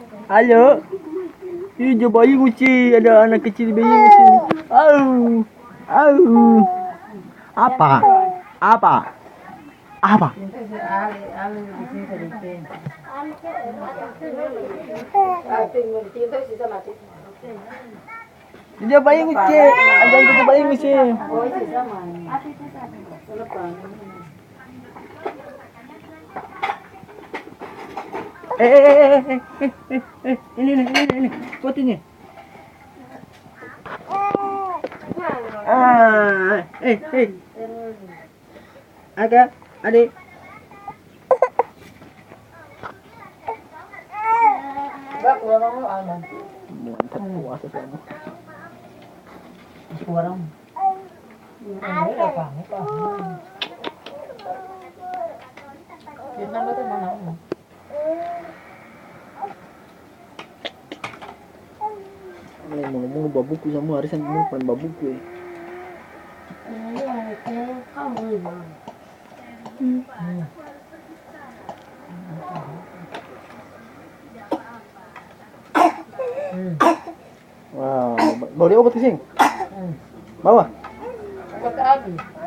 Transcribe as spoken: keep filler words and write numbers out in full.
Halo. Ih, jang baingus, ada anak kecil baingus ini. Au. Au. Apa? Apa? Apa? Jang baingus, Ce. Jang baingus, Ce. Eh, eh, eh, eh, eh, eh, eh, ini nih, ini nih, ini. Kuat ini. Ah, eh, eh. Aga, ade. Mantap puasa sama. Masih kurang. Ini mulu-mulu babuku samua, hari Senin mulu paleng babuku e. Wow, ba-, bawa dia obat ke sini? Bawa? Obat habis.